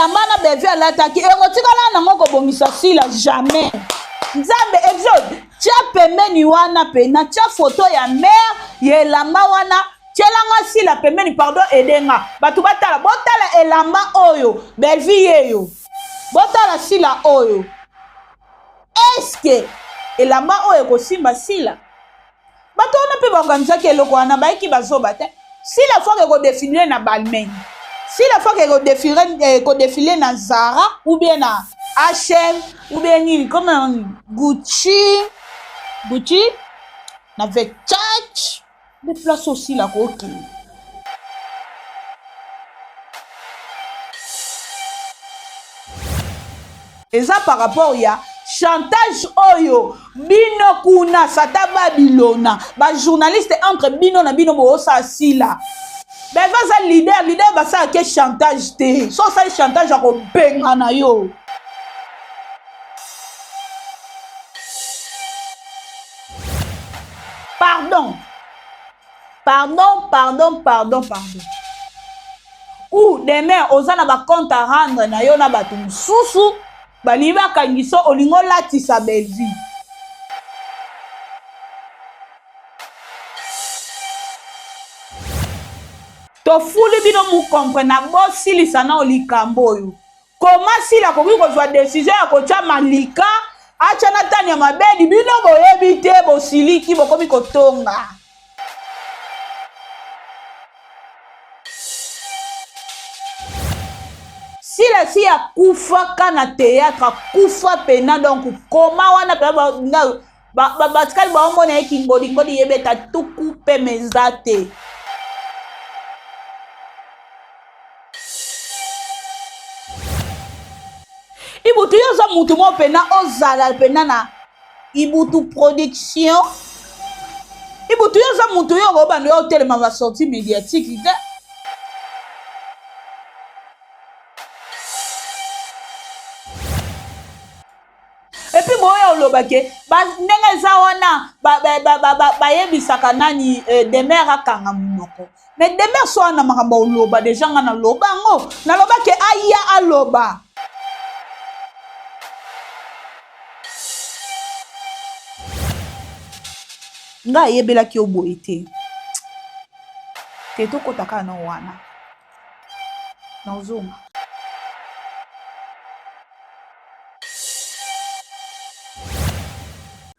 Elamba na Bellevue alataki ekotikala nango kobongisa Sila jamais. Nzambe Exode, tia pembeni wana pena, tia photo ya mère ya elamba wana, tielanga Sila pembeni, pardon edenga. Bato batala, botala elamba oyo Bellevue yeyo. Botala Sila oyo. Est-ce que elamba oyo ekosimba Sila? Bato wana mpe baorganisaki eloko wana bayaki bazoba te. Sila faut ekodefile na Balmain, Sila faut ekodefile na Zara ou bien na H&M ou bien nini comme Gucci, Gucci na Versace nde place oyo Sila akokende. Eza par rapport ya chantage oyo bino kuna sata babilona ba journaliste entre bino na bino boosala sila beva aza leader leader basalaka ke chantage te so osali chantage akobengana yo. Pardon, pardon, pardon, pardon, pardon. Ou demain oza na ba compte à rendre na yo na bato mosusu balingi bakangisa olingi olatisa Bellevue. Tofuli bino mukomprena bosilisa nao likambo oyo. Comment Sila akoki kozwa decision ya kotya Malika atya na Tania Mabedi? Bino boyebi te, bosiliki, bokomi kotonga. Sila si akufaka na théâtre, akufa pena donc koma wana pena batikali baomona ye kingodingodi yebeta tuku pema eza te. Ibutu yo oza mutu moko pena ozala pena na Ibutu production. Ibutu yo oza mutu yo okobanda yo otelema ba sortie médiatique te. Epuis boya oloba ke ndenge eza wana bayebisaka nani Demeure akanga monoko. Mais Demeure so wana makambo oloba deja nga naloba yango naloba ke aya aloba. Nga ayebelaki yo boye te te tokota kaka na wana nazonga.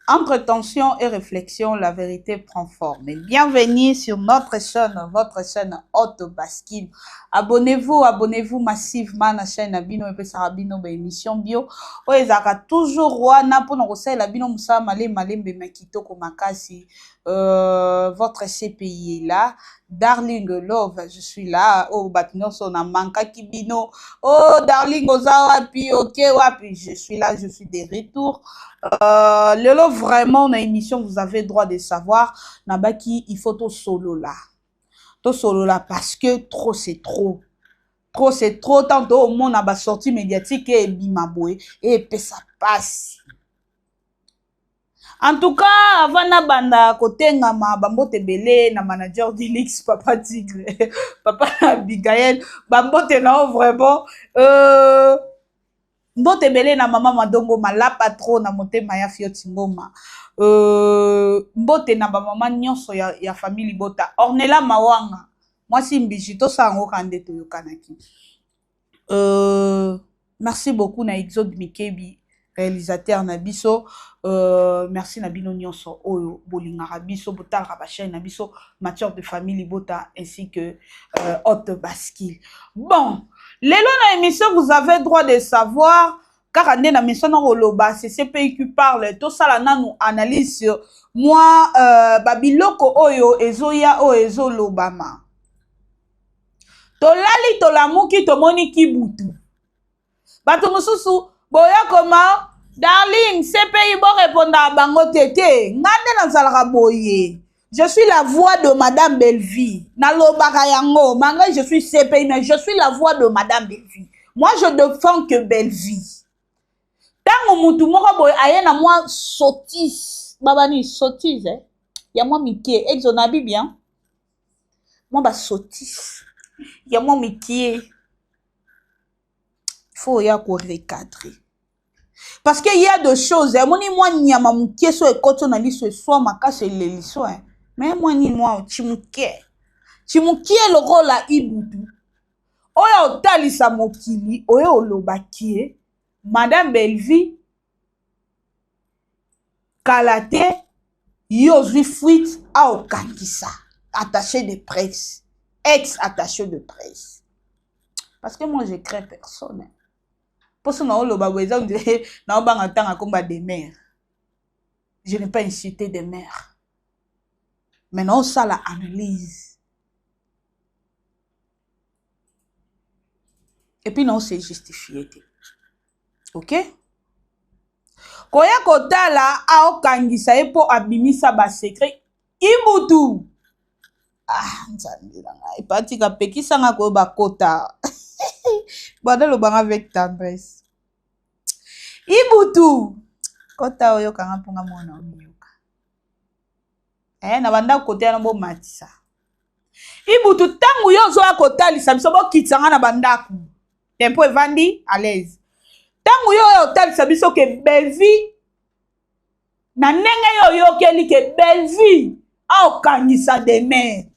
Entre tension et réflexion, la vérité prend forme. Bienvenue sur notre chaîne, votre chaîne Haute Bascule. Abonnez-vous, abonnez-vous massivement na chaîne na bino epesaka bino ba émission bio. Oyo ezalaka toujours wana mpona kosalela bino mosala malembe malembe ma kitoko makasi. Votre CPI est là. Darling Love, je suis là. Oh, bato nyonso na mankaki bino. Oh, Darling oza wapi? Ok, wapi? Je suis là, je suis de retour. Lelo vraiment na émission vous avez droit de savoir nabaki il faut tosolola. Tosolola parce que trop c'est trop. Trop c'est trop tant omona ba sortie médiatique ebima boye epesa pasi. En tout cas, avant nabanda kotengama bambote ebele na manager Delix Papa Tigre, Papa Abigaël, bambote na yo vraiment mbote ebele na mama Madongo Malapa trop na motema ya Fioti Ngoma. Mbote na ba mama nyonso ya famille Libota. Ornella Mawanga, mwasi mbiji tosala yango kaka nde toyokanaki. Merci beaucoup na Exode Mikebi, réalisateur na biso. Merci na bino nyonso oyo bolingaka biso, botalaka ba chaîne na biso Matière de famille Libota ainsi que Haute Bascule. Bon, lelo na émission vous avez droit de savoir kaka nde na mission na koloba c'est CPI qui parle, tosala nanu analyse sur moi ba biloko oyo ezoya oyo ezolobama. Tolali tolamuki tomoni kibutu. Bato mosusu boya koma darling CPI bo répondre bango te te nga nde nazalaka boye. Je suis la voix de Madame Bellevue. Nalobaka yango malgré je suis CPI mais je suis la voix de Madame Bellevue. Moi je défends que Bellevue. Tango mutu moko boye aye na mwa sottise, babani sottise eh? Ya mwa mike exo na bien. Mwa ba sottise ya mwa mikie. Faut oya ko recadrer. Parce que il y a de choses, omoni mwa nyama moke so ekoti na liso eswa makasi eleliso eh. Mais mwa nini mwa chimuke. Chimuke lokola ibutu. Oyo otalisa mokili, oyo olobaki ye, Madame Bellevue kala te yo ozwi fuite aokangisa attaché de presse ex attaché de presse parce que moi je crains personne mposo naoloba boye eza ondire naobanga ntanga komba de mare je n'ai pas insulté de mare mais naosala analyse epuis naose justifie te ok koya kotala aokangisa ye mpo abimisa basecret ibutu ah nzambe na ngai patika pekisa nga koyeba kota banda lobanga avec tendresse ibutu kota oyokanga mponga mona omiyoka eh, na bandako kote wana bomatisa ibutu ntango yo ozoya kotalisa biso bokitisa nga na bandako tempo evandi à l'aise ntango yo oyo otalisa biso ke Bellevue na ndenge yo oyokeli ke Bellevue aokangisa demeure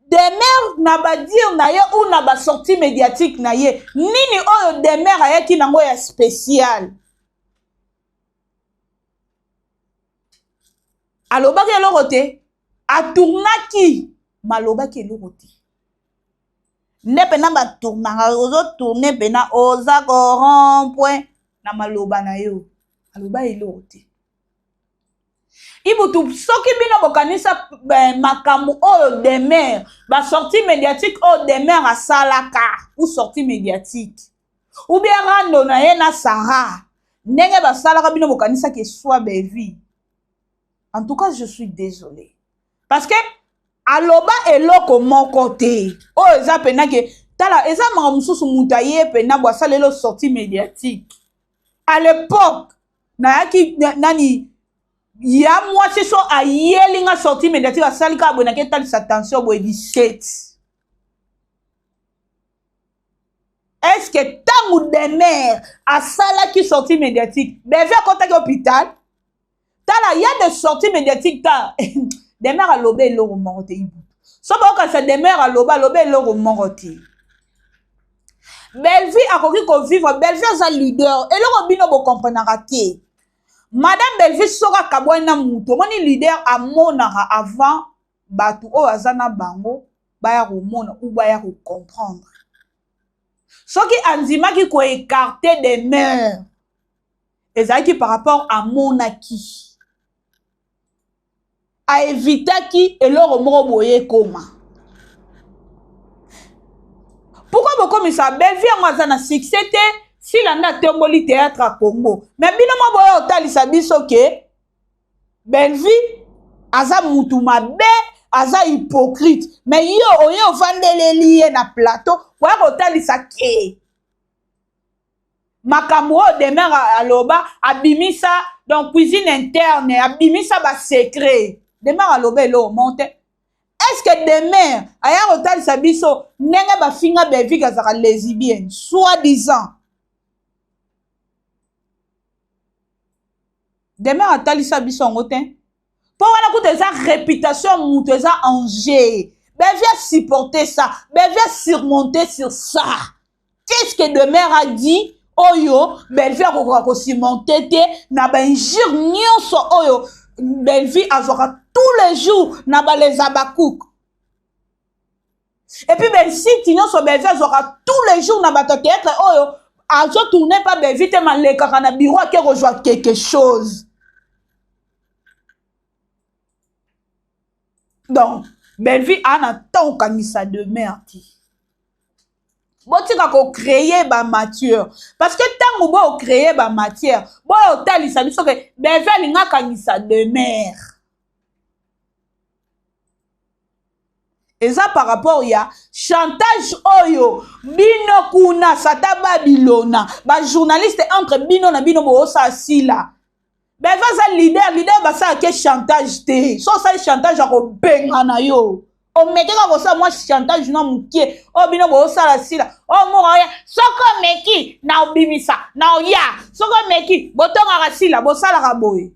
demeure na badire na ye ou na basortie médiatique na ye nini oyo demeure ayaki nango ya spécial alobaki eloko te atournaki malobaki eloko te nde mpena batournaka ozotourne mpena oza korompoint na maloba na yo aloba eloko te ibutu soki bino bokanisa eh, makambo oyo demer basortie médiatique oyo demer asalaka ou sortie médiatique ou bien rando na ye na Sarah ndenge basalaka bino bokanisaki eswa Bellevue en tout cas je suis désolé parce que aloba eloko moko te oyo eza mpena ke tala eza makambo mosusu moto aye mpena bo asaleli sortie médiatique à l'époque nayaki nani ya mwasi so ayeli nga sortie médiatique asali kaka boye nake etalisa tension boye 17 est-ce que ntango demer asalaki sortie médiatique beve akɔtaki hôpital tala ya de sortie médiatique ta demer aloba eloko moko te ibutu so baokanisa demer aloba aloba eloko moko te Bellevue akoki kovivre Bellevue aza leader eloko bino bokomprenaka te madame Bellevue soki akabwani na motu omoni leader amonaka avant bato oyo aza na bango baya komona ou baya kocomprendre soki andimaki koécarte des mœurs ezalaki par rapport amonaki aevitaki eloko moko boye ekoma pourquoi bokomisa Bellevue yango aza na succès te sila nde atomboli théâtre ya congo mais bino mwa boya otalisa biso ke Bellevue aza mutu mabe aza hypocrite mais yo oye ovandeleli ye na plateau koya kotalisa ke makambo oyo demer aloba abimisa donc cuisine interne abimisa basecret demer aloba eloko moko te est ce que demer aya kotalisa biso ndenge bafinga Bellevue azalaka lesbienne soi disant demer atalisa biso yango te mpo wana kuta eza réputation moto eza en jeu Bellevue a supporté ça Bellevue a surmonté sur ça qu'est-ce que demer a dit oyo Bellevue akokoka kosurmonte te na bainjure nyonso oyo Bellevue azwaka tous les jours na baleza bacook et puis bensiti nyonso Bellevue azwaka tous les jours na bato ya théâtre oyo azotourne pa Bellevue te malekaka na bureau ake kozwa quelque chose donc Bellevue aa na temps okangisa demer te botika kocreye bamatière parce que ntango bocreye bamatière boyo otalisa biso ke Bellevue alingi akangisa demer eza par rapport ya chantage oyo bino kuna sata babilona bajournaliste entre bino na bino boosala sila Bellevue aza leader leader basalaka chantage te so osali chantage akobengana yo. Omeki kaka kosala mwa chantage na mokie oyo bino bosala sila oyo moko oya, soki omeki na obimisa na oya, soki omeki botongaka sila bosalaka boye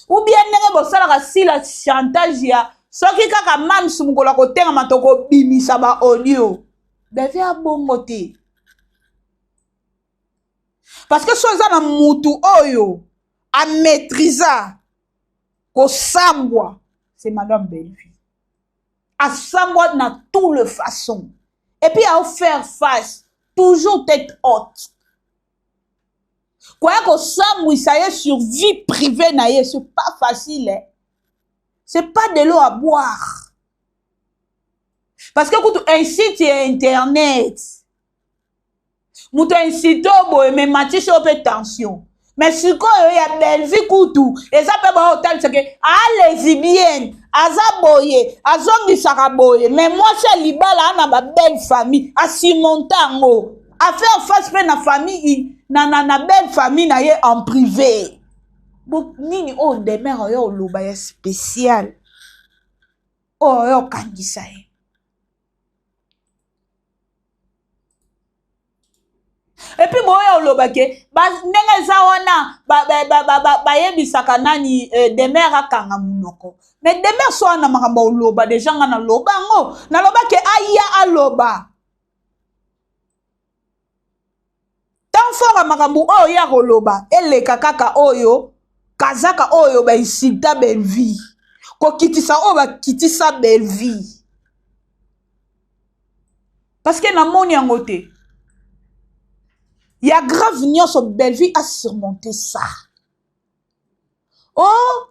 ou bien ndenge bosalaka sila chantage ya soki kaka mams mokolo akotengama tokobimisa ba audio. Beve abongo te, parce que so eza na mutu oyo amaîtrisa kosambwa, c'est madame Bellevue. Asambwa na tout le façon et puis à faire face toujours tête haute. Koya kosambwisa ye sur vie privée na ye, c'est pas facile, eh? C'est pas de l'eau à boire, parce que kutu un site ya internet moto insulte oyo boye me matisi oyo mpe tension. Mais sikoyo ya Bellevue kutu eza mpe baotalisa ke alesibienne aza boye, azongisaka boye, mais mwasi ya libala ana babelle famille asimonta yango, afaire face mpe na famille na belle famille na ye en privé. Bo nini oyo demeure oyo oloba ya spécial oyo oyo okangisa ye? Epuis boya oloba ke ndenge eza wana bayebisaka nani Demer akanga monoko. Mais Demer so wana makambo oloba deja, nga naloba yango, naloba ke aya aloba temps fort ya makambo oyo ya koloba eleka kaka oyo kazaka oyo bainsulta Bellevue, kokitisa oyo bakitisa Bellevue, parce que namoni yango te ya grave nyonso. Bellevue a surmonté ça. Oh,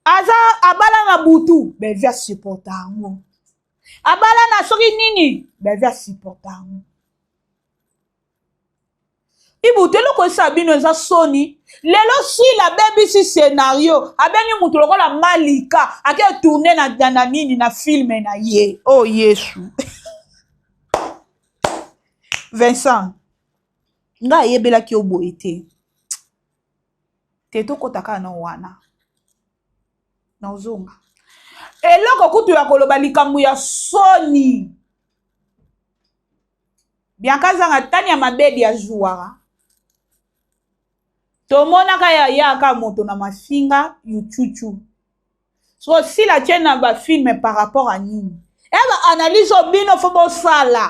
aza abala na butu, Bellevue asupporta yango. Abala na soki nini, Bellevue asupporta yango. Ibutu eloko esala bino eza soni. Lelo sila abebisi scénario, abengi mutu lokola Malika ake tourne na nini na filme na ye. Oh Yesu. Vincent, nga ayebelaki yo boye te te, tokɔta kaka na wana nazonga eloko kutu ya koloba likambo ya soni. Bianca azanga tani ya mabedi ya zuwaka, tomonaka ya yaka moto na mafinga yuchuchu. So sila tie na bafilme par rapport à nini? E baanalyse oyo bino fo bosala,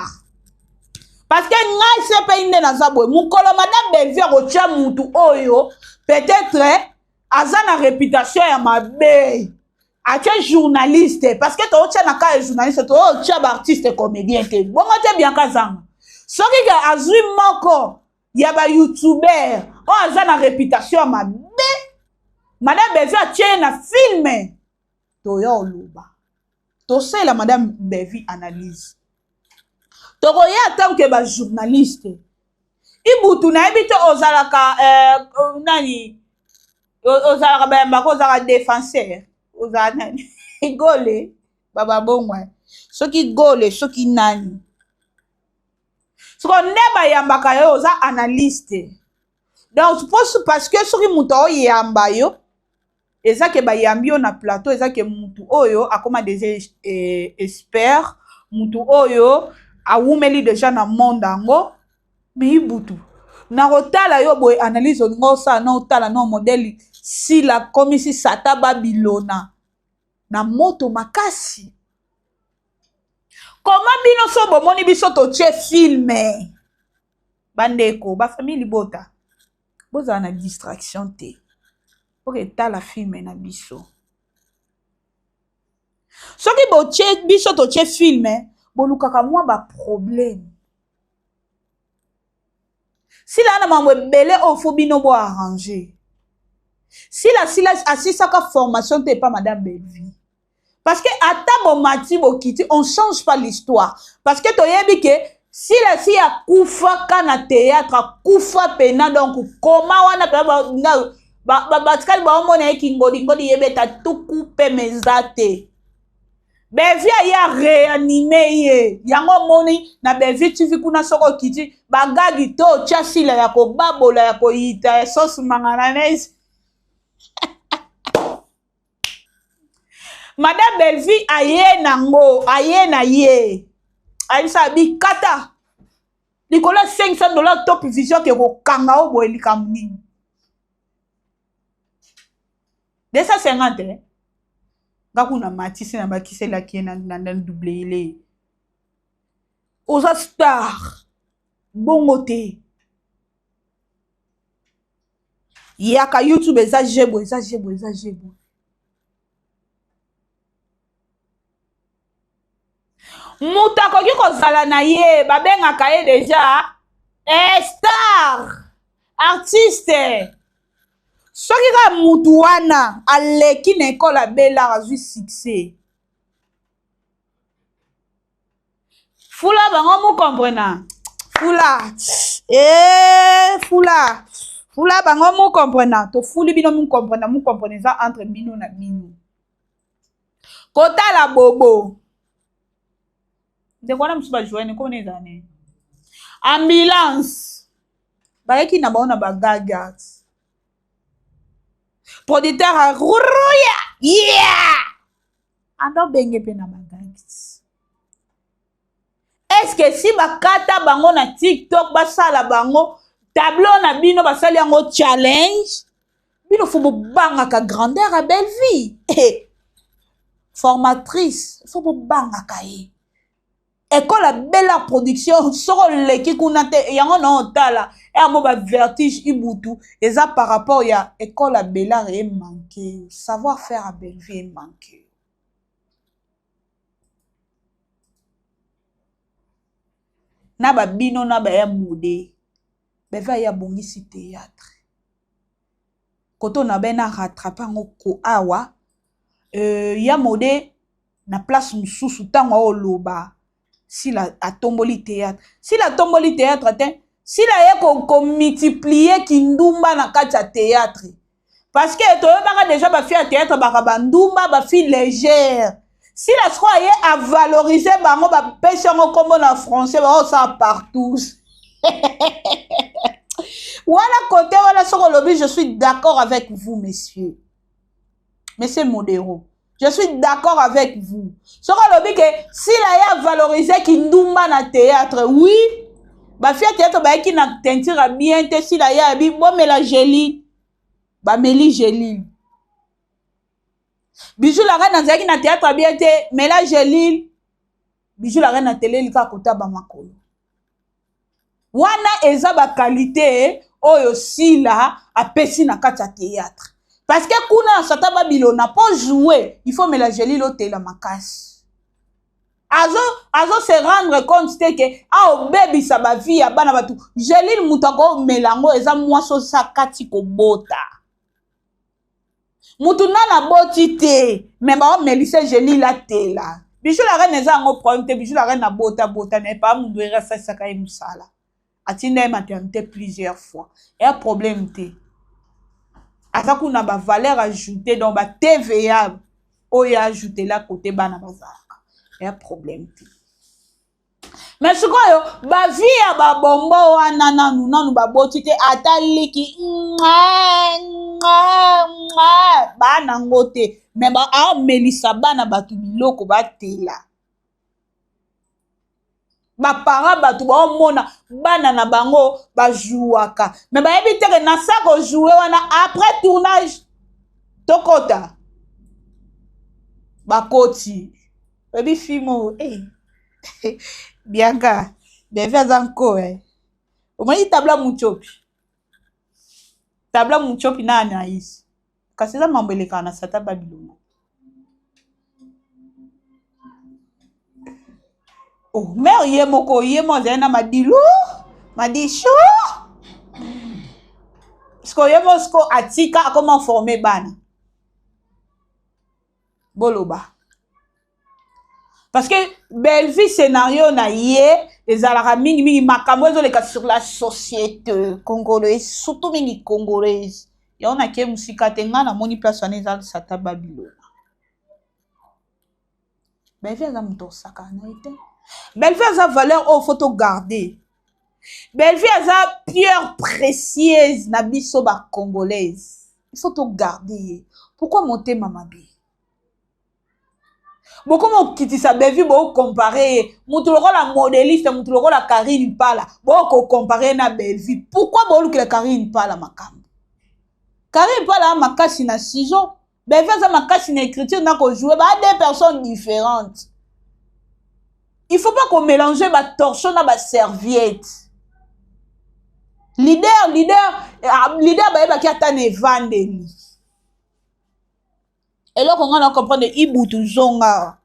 parce que ngai se mpe nde naza boye. Mokolo madame Bellevue akotia mutu oyo peut-être aza na réputation ya mabe, atie journaliste, parce que tootya na ka ya journaliste, tootya baartiste comédien te, bongo te. Bianca zanga soki ke azwi moko ya bayoutuber oyo aza na réputation ya mabe, madame Bellevue atie ye na filme, toya oloba, tosalela madame Bellevue analyse, tokoya tant que bajournaliste. Ibutu nayebi te ozalaka nani, ozalaka bayambaka, ozalaka défenseur, ozala nani, gole bababongwa soki gole soki nani, soko nde bayambaka yo oza analyste. Donc parce que soki moto aoyamba yo, eza ke bayambi yo na plateau, eza ke mutu oyo akoma déjà expert, mutu oyo awumeli déjà na monde yango. Mais Ibutu, na kotala yo boye, analyse olinga osala na otala na modèle sila komisi sata babilona na moto makasi. Koma bino so bomoni biso totie filme, bandeko bafamille libota, bozala na distraction te mpo etala filme na biso. Soki botie biso totie filme, bolukaka mwa baproblème. Sila na mambo ebele oyo fo bino bo arrange. Sila sila asisaka formation te epa madame Bellevue, parce que ata bomati bokiti, on change pas l'histoire, parce que toyebi ke sila si akufaka na théâtre, akufa pena. Donc koma wana pena batikali baomona ye kingodingodi, yebeta tuku peme eza te. Bellevue aye aréanime ye yango. Omoni na Bellevue TV kuna, soki okiti bagagi to otya sila ya kobabola ya koyita ya sauce mangana nesi. Madame Bellevue aye nango, aye na ye. Ayebisa bikata. Likolo ya 500 dollars Top Vision ke kokanga o boye likambo nini? 250 eh? Nga kuna matisi na bakiselaki ye na, na, na double ile. Oza star. Bongo te. Yaka YouTube eza jebo, eza jebo, eza jebo. Moto akoki kozala na ye, babengaka ye deja eh, star artiste. Soki kaka mutu wana aleki na ekole abela azwi succès, fula bango mukomprena fula e fula fula bango mukomprena tofuli bino mukomprena mukomprena eza entre bino na bino. Kotala bobo ndeko wana mosusu bajoine komona ezala nini ambulance bayaki na bango na bagagat producteur aruya yeah! Ando benge mpe na bagagat. Est-ce si bakata bango na TikTok basala bango tableau na bino basali yango challenge bino fo bobangaka grandeur ya belle vie eh, formatrice fo bobangaka ye ekole ya bela production soko oleki kuna te yango na otala yango ba vertige ibutu eza par rapport ya ekole ya belar emanke savoir faire ya belle vie emanke na babino na baya mode beva ye abongisi théâtre koto na be na rattrape yango ko awa ya mode na place mosusu ntango aoloba sila atomboli théâtre, sila atomboli théâtre te, sila ye komultiplier ko kindumba na kati ya théâtre parce que toyebaka déjà bafille ya théâtre baka bandumba bafille légère. Sila sikoyo aye avalorize bango, bapesi yango nkombo na français baosala partout wana côté wana. Soki olobi, je suis d'accord avec vous, messieurs, monsieur Modero, je suis d'accord avec vous. Soki olobi ke sila ye avalorize kindumba na théâtre, oui, bafille ya théâtre bayaki na teinture ya bien te, sila ye abi bomela geli, bameli gelile. Bijou la reine azalaki na théâtre bien te, mela gelile. Bijou la reine ateleli kaka kotaba makolo wana. Eza baqualité oyo sila apesi na kati ya théâtre parce que kuna na sata babilona mpo jouer il faut mela gelile otela makasi. Azo, azo se rendre compte te ke aobebisa bavie ya bana bato. Gelile moto akomela yango eza mwasi osa kati kobota mutu nani aboti te me baomelisa gelile atela. Bijou la reine eza yango problème te. Bijou la reine abota bota na ye pa mundu ere asalisaka ye mosala, atinda ye maternité plusieurs fois, eya problème te. Aza kuna bavaleur ajoutée, donc ba TVA oyo ajoutela kote bana bazalaka, eya problème te. Mais sikoyo bavie ya babombo wana nanu nanu baboti te, ata liki bana yango te, me aomelisa bana bato biloko batela. Baparent bato baomona bana na bango bajouaka me bayebi teke na sa kojouer wana après tournage tokota bakoti oyebi film oyo hey. Bianca Beve aza nko eh. Omoni tabla muchopi, tabla muchopi na Anaïs, kasi eza mambo elekaka na sata babilona. Oh, mare ye moko ye moko azali na madilu madishu siko ye moko siko atika akoma forme bana boloba parce que Bellevue scénario na ye ezalaka mingimingi makambo ezoleka sur la société congolaise, surtout mingi congolaise. Yango nake mosika te, ngai namoni place wana eza sata babilona. Bellevue aza moto osakana na ye te. Bellevue aza valeur oyo faut togarder. Bellevue aza pierre précieuse na biso bacongolaise, il faut togarder ye. Pourquoi motema mabe? Bokoma kokitisa Bellevue, bokompare ye motu lokola modeliste, motu lokola Karine Mpala, bokokompare ye na Bellevue. Pourquoi bolukela Karine Mpala makambo? Karine Mpala makasi na ciseau, Bellevue aza makasi na écriture na kojouer, ba deux personnes différentes. Il faut pas komélanger batorchon na baserviette. Leader, leader, leader bayebaki ata na evandeli. Eloko ngai na comprendre, Ibutu zonga,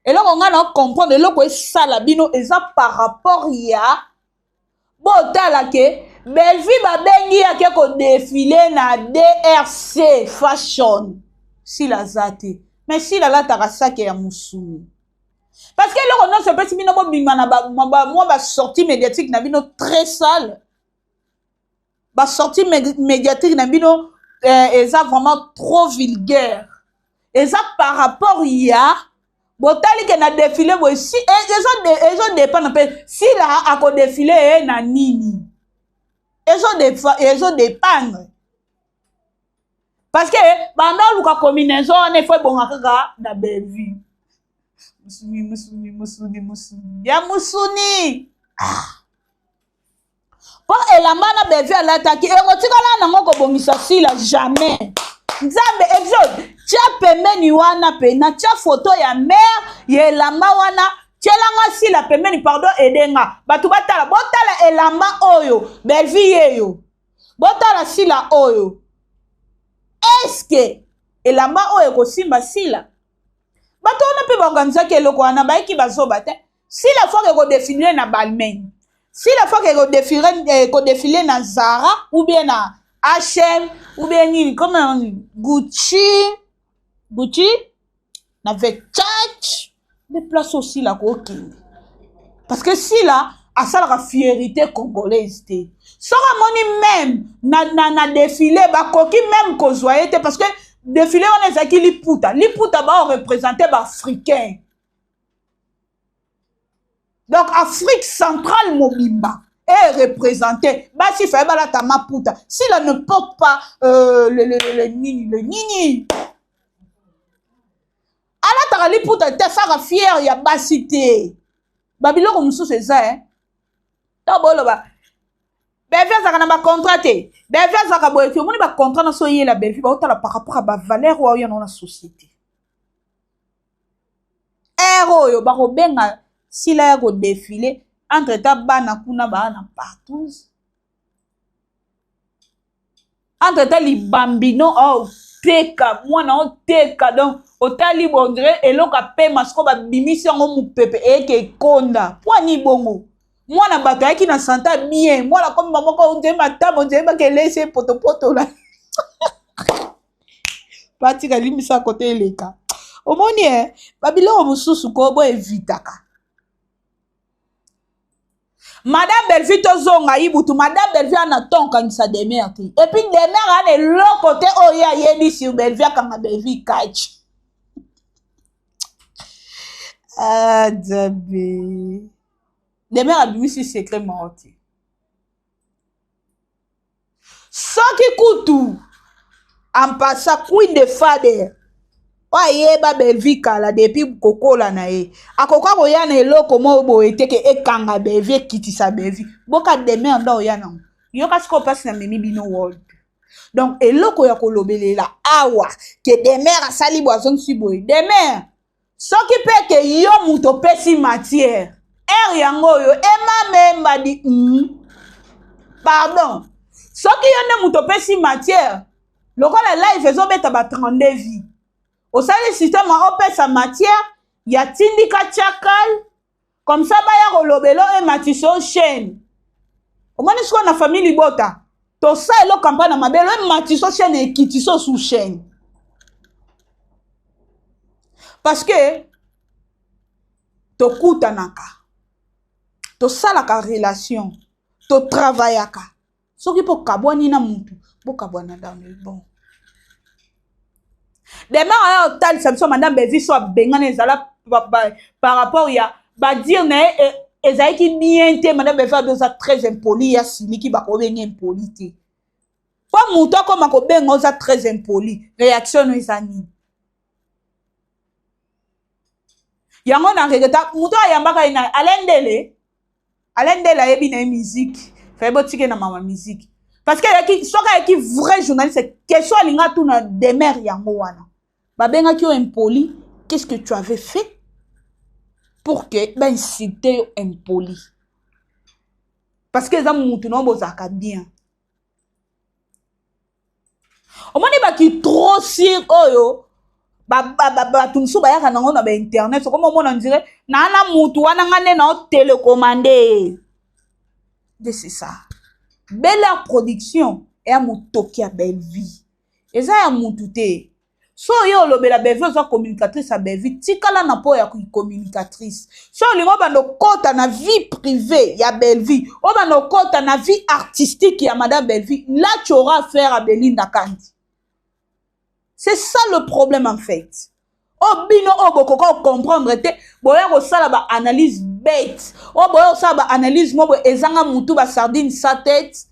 eloko ngai na comprendre, eloko esala bino eza par rapport ya botala ke Bellevue babengi ake kodéfiler na DRC Fashion, Sila aza te. Mais Sila alataka sake ya mosuni, parce que eloko nyonso epesi bino bobima na mwa basortie médiatique na bino très sale, basortie médiatique na bino eza vraiment trop vulgaire. Eza par rapport ya botali ke na défilé boye, si ezodépendre mpe Sila akodéfiler ye na nini, ezodépendre, parce que banda oluka combinaison wana efo ebonga kaka na Bellevue. Musuni, musuni, musuni, musuni ya musuni, ah. Mpo elamba na Bellevue alataki ekotikala nango kobongisa Sila jamais. Nzambe, exode tia pembeni wana pena, tia foto ya mare ya elamba wana, tielanga Sila pembeni. Pardon, edenga bato batala, botala elamba oyo Bellevue yeyo, botala Sila oyo. Eske elamba oyo ekosimba Sila? Bato wana mpe baorganizaki eloko wana, bayeki bazoba te. Sila faut ekodéfiler na Balmain, Sila faut ekodéfiler na Zara ou bien na H&M ou bien nini comme Gucci, Gucci na Versace, nde place oyo Sila kokende, parce que Sila asalaka fierité congolaise te. Soki amoni même na défilé, bakoki même kozwa ye te, parce que défilé wana ezalaki liputa, liputa baoreprésente baafricain, donc Afrique centrale mobimba est représenté. Basi faye balata maputa. Sila ne porte pas le nini, le nini, alataka liputa te, asalaka fière ya basi te. Babiloko mosusu eza e to boloba Bellevue azalaka na bacontrat te, Bellevue azalaka boye te. Omoni bacontrat na so oyela Bellevue, baotala par rapport à bavaleur oyo oya nango na société. Ere oyo bakobenga Sila ya kodéfiler, entre temps bana kuna baa na partout, entre temps libambino oteka mwana oteka. Donc otali bondre eloko apema, sikoyo babimisi yango mopepe eyeke ekonda pwani bongo. Mwana bato ayaki na santa bien, mwana komi moko ondire matama, ondire bakelesi potopoto la batika limbisa kote eleka. Omoni e babiloko mosusu ko boevitaka. Madame Bellevue, tozonga Ibutu. Madame Bellevue ana ton kangisa Demer te, et puis Demer ana eloko te oyo ye ayebi sur Bellevue akanga Bellevue catch. Ah, Nzambe, Demer abimisi secret moko te. Soki kutu ampasa Queen de Fader oyo ayeba Bellevue kala depuis kokola na ye, akoka koya na eloko moko boye te ke ekanga Bellevue, ekitisa Bellevue. Boka Demer nde oya nango. Yoka sikoyo mpasi na memi bino world. Donc eloko ya kolobelela awa ke Demer asali boye, azongisi boye. Demer, soki mpe ke yo moto opesi matière ere yango oyo emamemba di pardon, soki yo nde moto opesi matière, lokola live ezobeta ba 32 vie, osali système opesa matière ya tindika tiakal comme ça baya kolobela oyo ematisa o chaîne. Omoni sikoyo na famille libota tosala eloko campagne na mabele, oyo ematisa o chaîne, ekitisa o sous chaîne, parce que tokutanaka, tosalaka relation, totravaillaka. Soki mpo okabwani na mutu, bokabwana dans le bon. Demain aya otalisa biso madame Bellevue so abengana, ezala par rapport ya badire na ye ezalaki bien te. Madame Bellevue abi oza très impoli, ya siliki bakobenge impoli te, mpo moto akoma kobenga oza très impoli, réaction no eza nini? Yango na regreta moto ayambaka ye na Alain Ndele. Alain Ndele ayebi na ye musique. Faye botike na mama musique. Parce que ayaki soki ayaki vrai journaliste question alinga atuna demeure yango wana. Babengaki yo impoli, qu'est-ce que tu avais fait pour que ba insulter yo impoli? Parce que eza mutu na yo bozalaka bien. Omoni baki trop sur oyo bato mosusu bayaka nango na bainternet okoma omona ndire naa na mutu wana nga nde nao telecommande nde c'est ça. Bella production eya motoki ya Bellevue, eza ya mutu te. So oye olobela Bellevue, oza communicatrice ya Bellevue, tikala na po ya communicatrice. So olingi obanda okota na vie privée ya Bellevue, obanda okota na vie artistique ya madame Bellevue, là tu auras affaire à Belinda Kandi. C'est ça le problème en fait. Oyo bino oyo bokoka kocomprendre te, boya kosala ba analyse bête, oyo boya kosala ba analyse mo boye ezanga mutu, ba sardine sa tête.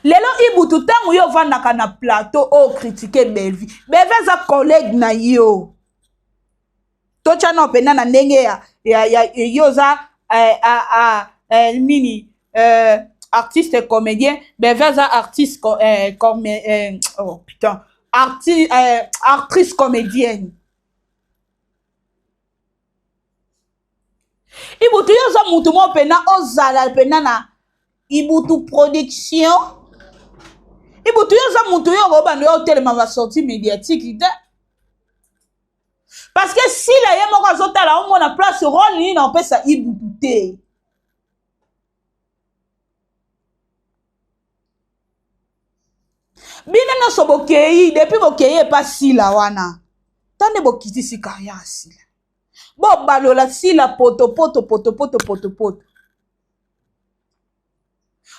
Lelo Ibutu, ntango yo ovandaka na plateau oyo kritike Bellevue, Bellevue aza collègue na yo, totya nao mpenza na ndenge ya yo oza eh, a, a, eh, nini eh, artiste comédien, Bellevue aza artiste eh, com, eh, oh putain, actrice comédienne. Ibutu, yo oza mutu moko mpena ozala mpena na Ibutu production. Ibutu, yo oza mutu yo okobanda yo otelema basortie médiatique te, parce que Sila ye moko azotala omona place role nini na opesa Ibutu te. Bino nyonso bokei, depuis bokei epa Sila wana, ta nde bokitisi carrière ya Sila, bobalola Sila potopoto potopoto potopoto.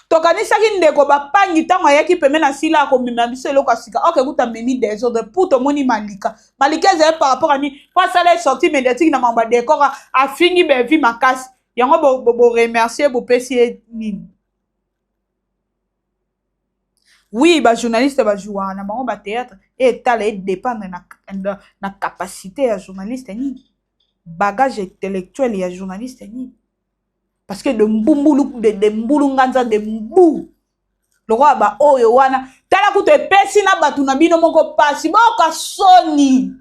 Tokanisaki ndeko bapangi ntango ayaki pembe na Sila akomema biso eloko ya sika, oke kuta amemi désordre. Pour tomoni Malika, Malika ezali par rapport ani mpo asala sortie médiatique na mambo ya décor, afingi Bevi makasi, yango boremercie, bopesi ye nini? Oui, bajournaliste bajouaka na bango bathéâtre, etala edépendre na capacité ya journaliste nini, bagage intellectuel ya journaliste nini, parce que de mbumbulu de mbulu nganza de mbu lokola baoyo wana. Tala kutu epesi na bato na bino moko pasi, boyoka soni,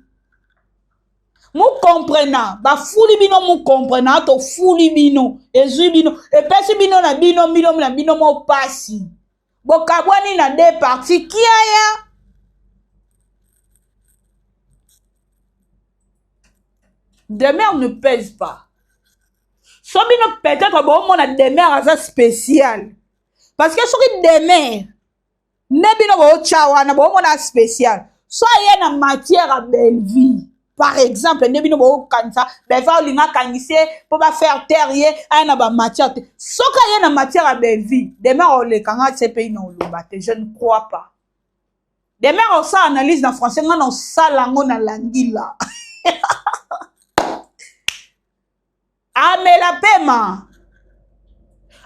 mukomprena bafuli bino, mukomprena tofuli bino, ezwi bino, epesi bino na bino bino na bino mo pasi, bokabwani na deux parties kiaya. Demeure ne pèse pas. So bino peut-être bomona Demeure aza spécial, parce que soki Demeure nde bino bootya wana bomona spécial, so aye na matière ya Bellevue par exemple, nde bino bokanisa Bellevue olinga akangisi ye mpo bafaire taire ye, aya na bamatière te. Soki aye na matière ya Bellevue, Demeure olekanga CPI na oloba te. Je ne crois pas. Demeure osala analyse na français, nga na osala yango na langila. Amela pema,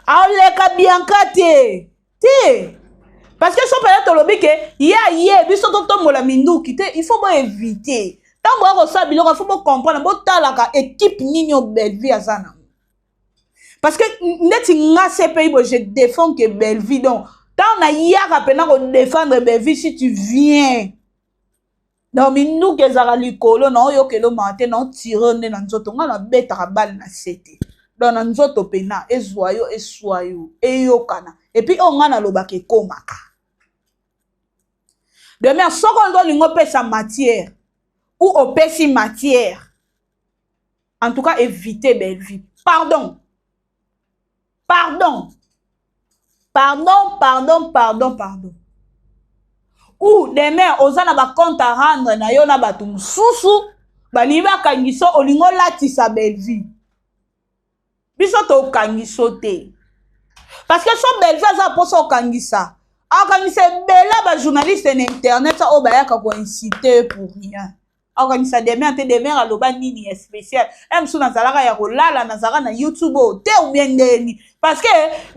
aoleka Bianca te te, parce que so mpenza tolobi ke ye aye biso totombola minduki te. Il faut boéviter ntango boya kosala biloko, il faut bocomprendre, botalaka équipe nini oyo Bellevue aza nango, parce que ndeti nga CPI bo je défends que Bellevue, donc ntango nayaka mpena kodéfendre Bellevue, si tu viens donc minduki ezalaka likolo na oyoka elomaka te, na otire nde na nzoto. Ngai nabetaka bale na se te, donc na nzoto mpena ezwa yo, eswa yo, eyokana. Et puis oyo ngai nalobaka ekomaka. Demain soki olingi olingi opesa matière ou opesi matière, en tout cas éviter Bellevue. Pardon, pardon, pardon, pardon, pardon, pardon. Ou demain oza na bacompte à rendre na yo na bato mosusu balingi bakangiso, olingi olatisa Bellevue, biso tokangiso te, parce que so Bellevue aza mposa okangisa, akangisa ebele bajournaliste na internet oyo bayaka koincite pour rien. Akokanisa Demeure te. Demeure aloba nini ya spécial? E mosusu nazalaka ya kolala, nazalaka na YouTube oyo te ou bien ndeni, parce que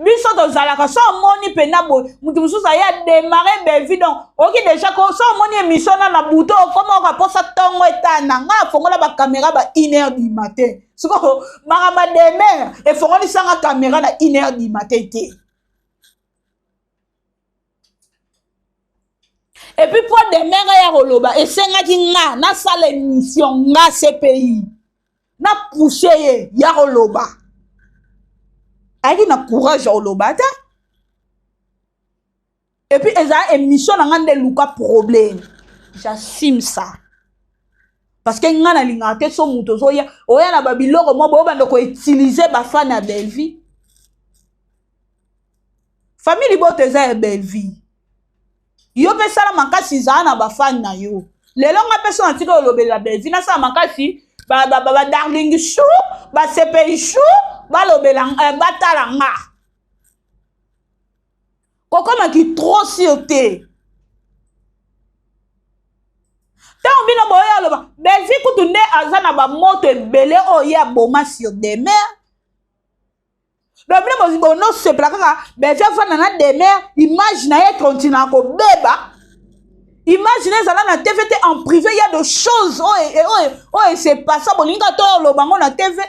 biso tozalaka so omoni mpena boye moto mosusu aye adémarre Bellevue. Donc oyoki déjà ko so omoni émission na na butu, okoma oka mposa ntongo etana. Ngai afongola bacaméra ba 1 heure du matin. Sikoyo makambo ya Demeure efongolisanga caméra na 1 heure du matin te. Et puis mpo Demeure ya koloba, esengaki nga nasala émission, nga CPI napousse ye ya koloba. Ayaki na courage ya koloba te. Et puis ezala émission na nga nde eluka problème, j'assume ça, parce que nga nalingaka te so moto ozoya oya na babiloko mo boye obanda koutiliser bafans ya Bellevue. Famille liboto eza ya Bellevue. Yo mpe sala makasi, ezala na bafans na yo. Lelo nga mpe so natika olobelela Bellevue, nasala makasi badarling chou, basepei chou, balobela batala nga. Kokomaki trop sûr te. Ntango bino boyo aloba Bellevue kutu nde aza na bamoto ebele oyo ye aboma sur Demeure. Donc bino bonosepela kaka Bellevue afanda na Demeure, image na ye continue kobeba, image na ezala na TV te. En privé, y a de choses oyo oyo ese passa, bolingi kaka to oloba ngo na TV.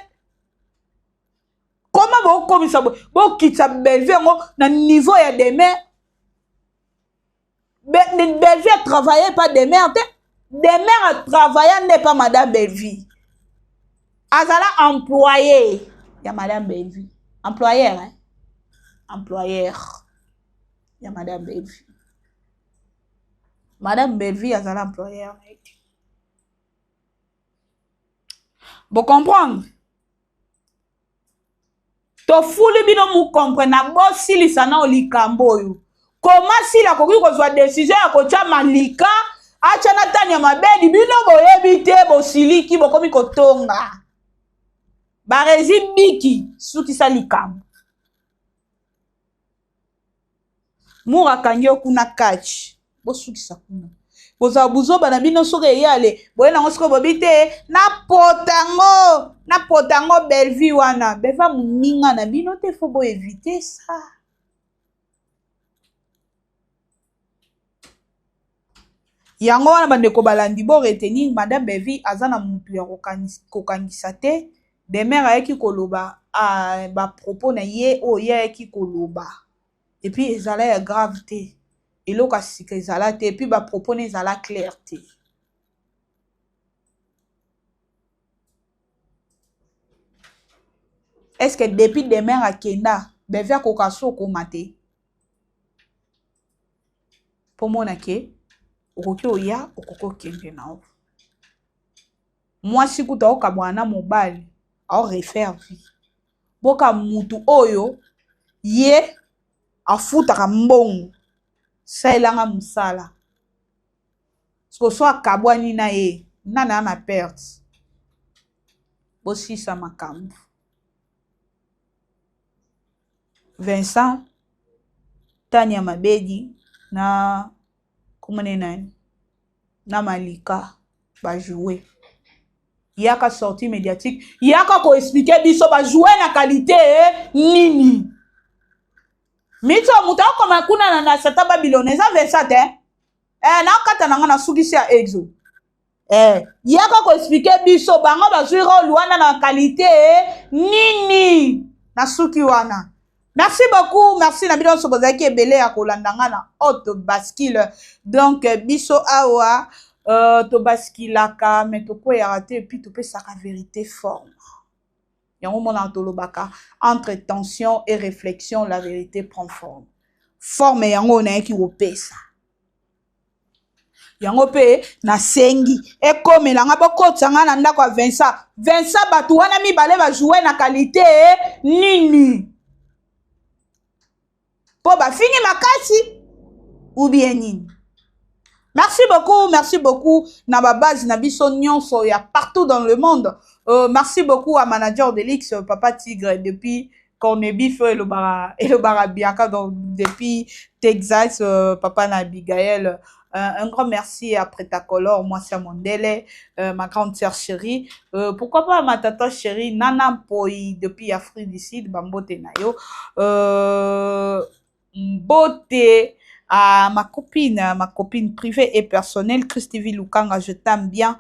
Koma bokomisa, bokitisa Bellevue yango na niveau ya Demeure. Bellevue atravaille pa Demeure te. Demeure atravaille nde pa madame Bellevue, azala employé ya madame Bellevue, employeur, hein? Employeur ya madame Bellevue. Madame Bellevue azala employeur na ye te. Bocomprendre, tofuli bino mukomprena. Bosilisa nao likambo oyo. Koma sila akoki kozwa décision ya kotya Malika, atya na tani ya mabedi. Bino boyebi te, bosiliki, bokomi kotonga barezi biki. Sukisa likambo. Mur akangi yo kuna catch. Bosukisa kuna, bozala buzoba na bino. Soki eyale boye nango, sikoyo bobi te, napota ngo, napota ngo Bellevue wana. Bellevue moninga na bino te, faut boéviter ça. Yango wana, bandeko balandi, bo retenir: madame Bellevue aza na mutu ya kokangisa te. Demeure ayaki koloba bapropos na ye oyo ye ayaki koloba, et puis ezala ya grave te, eloko ya sika ezala te, et puis bapropos na ezala clair te. Est ce que depuis Demeure akenda, Bellevue akoka so okoma te mpo mona ke okoki oya, okoki okende na yo? Mwasi kutu aokabwana na mobali, aorefaire vie. Boka mutu oyo ye afutaka mbongo, salelanga mosala, siko so akabwani na ye, nani aa na perte? Bosisa makambo. Vincent, Tania Mabedi na komone nani na Malika bajoue. Yaka sortie médiatique, yaka koexpliquer biso bajoue na qualité nini. Mito moto akoma kuna na Satan Babylone eza Vincent te. Nakata na nga, nasukisi ya exo. Yaka koexpliquer biso bango bazwi rôle wana na qualité nini. Nasuki wana. Merci beaucoup, merci na bino nyonso bozalaki ebele ya kolanda nga na Haute Bascule. Donc biso awa tobaskilaka me tokweyaka te, et puis topesaka vérité forme. Yango monaka tolobaka: entre tension et réflexion, la vérité prend forme. Forme yango nayaki kopesa yango mpe nasengi ekomelanga. Bokotisa nga na ndako ya Vincent. Vincent, bato wana mibale bajoue na qualité nini? Mpo bafingi makasi ou bien nini? Merci beaucoup, merci beaucoup na babase na biso nyonso ya partout dans le monde. Merci beaucoup à manager Delix, papa Tigre depuis Cornebif, elobaka, elobaka biaka. Donc depuis Texas, papa na Abigaël. Un grand merci à Pretacolor, mwasi ya mondele, ma grande sœur chérie. Pourquoi pas ma tata chérie Nana Mpoi depuis Afrique du Sud, bambote na yo. Mbote à ma copine privée et personnelle, Christy Lukanga, je t'aime bien.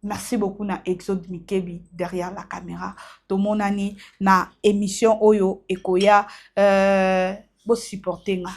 Merci beaucoup na Exode Mikebi derrière la caméra. Tomonani na émission oyo ekoya, bo supporter nga.